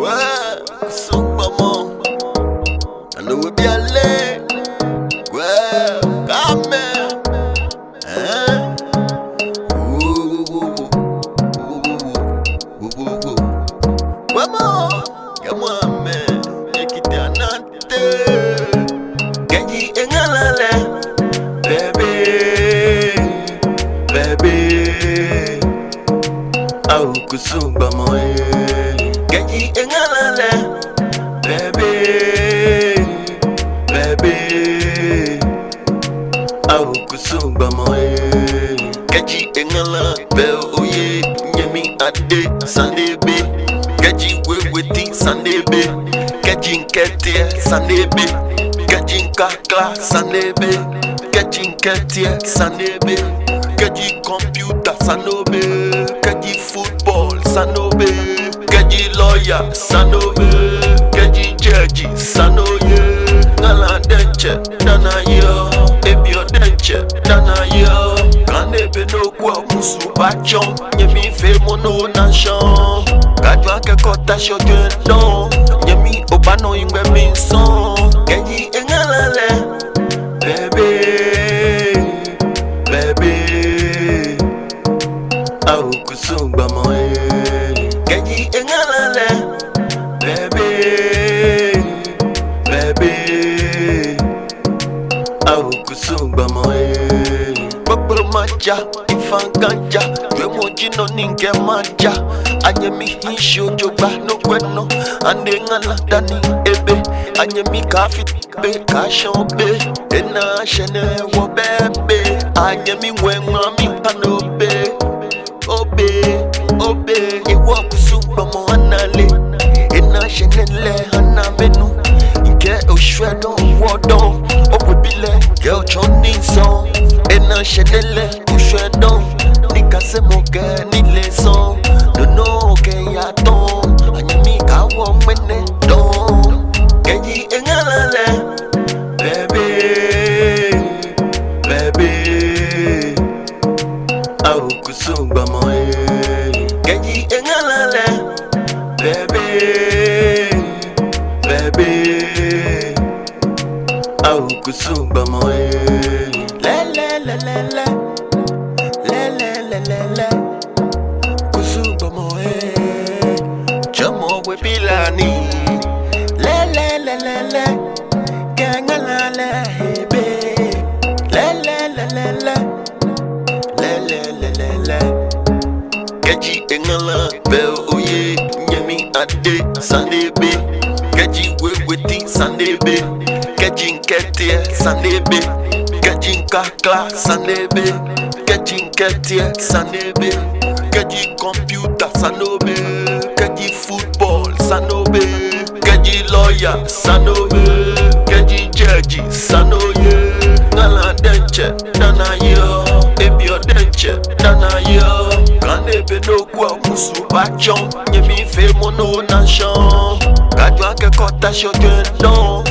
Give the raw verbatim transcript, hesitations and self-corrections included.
Wee, kusum gbɔmɔ. Anu wɔ biɛ lɛ. Wee, kame. Eh? Wee mɔ, kɛ mɔ amɛ, Ekiti Anante. Kɛji eŋala lɛ, baby, baby. Ao kusum gbɔmɔ ee. Kɛji eŋala lɛ, baby, baby. Ao kusum gbɔmɔ ee. Kɛji eŋala bɛ oye, nyɛmi ade sane be. Kɛji weweti sane be. Kɛji ŋkɛteɛ sane be. Kɛji ŋkakla sane be. Kɛji ŋkɛteɛ sane be. Kɛji computer sane be. Kɛji football sane be. Kɛji lawyer sane be. Kɛji judge sane ye. Ŋala diɛŋtsɛ dani aye. Ebiɔ diɛŋtsɛ dani aye. Kane be nɔ kwɛ musu baatsɔ. Nyɛmi feemɔ nɔ naashɔŋ. Kaajo akɛ kɔta shɔ jwɛŋ dɔŋŋ. Nyɛmi obaanɔ iŋmɛ mi sɔŋŋ. Kɛji eŋala lɛ, baby, baby. Ao kusum gbɔmɔ ee. Kɛji eŋala lɛ, baby, baby. Ao kusum gbɔmɔ ee. Kpokplo maja, ifaŋ ganja. Jwɛŋmɔ ji nɔ ni ŋkɛ maja. Anyɛmi hiɛ shi ojogbaŋŋ nɔ kwɛ nɔ. Ane ŋala dani ebe. Anyɛmi kaafite be, kaashɔ be. Ena shɛ nɛ wɔbɛ be. Anyɛmi ŋwɛi ŋmaa mi kpa nɔ be. Obe, obe, ewɔ kusum gbɔmɔ anale. Ena shɛ nɛ lɛ ana mɛnu. Ŋkɛ oshwɛ dɔŋŋ wɔ dɔŋŋ. Owe bi lɛ kɛ otsɔ ni sɔŋŋ. Ena shɛ nɛ lɛ oshwɛ dɔŋŋ. Nikasemɔ kɛ nilee sɔŋŋ. Nɔ nɔ kɛ ya tɔŋŋ. Anyɛmi kaawɔ ŋmɛnɛ dɔŋŋ. Kɛji eŋala lɛ, baby, baby. Ao kusum gbɔmɔ ee. Kɛji eŋala lɛ, baby, baby. Ao kusum gbɔmɔ ee. Lɛ, lɛ, lɛ, lɛ, lɛ. Lɛ, lɛ, lɛ, lɛ, lɛ. Kusum gbɔmɔ ee. Jwɛŋmɔ we bi lɛ ni. Lɛ, lɛ, lɛ, lɛ, lɛ. Kɛ ŋala lɛ ebe. Lɛ, lɛ, lɛ, lɛ, lɛ. Lɛ, lɛ, lɛ, lɛ, lɛ. Kɛji eŋala bɛ oye, nyɛmi ade sane be. Kɛji weweti sane be. Kɛji ŋkɛteɛ sane be. Kɛji ŋkakla sane be. Kɛji ŋkɛteɛ sane be. Kɛji computer sane be. Kɛji football sane be. Kɛji lawyer sane be. Kɛji judge sane ye. Ŋala diɛŋtsɛ dani aye. Ebiɔ diɛŋtsɛ dani aye. Kane be nɔ kwɛ musu baatsɔ. Nyɛmi feemɔ nɔ naashɔŋ. Kaajo akɛ kɔta shɔ jwɛŋ dɔŋŋ.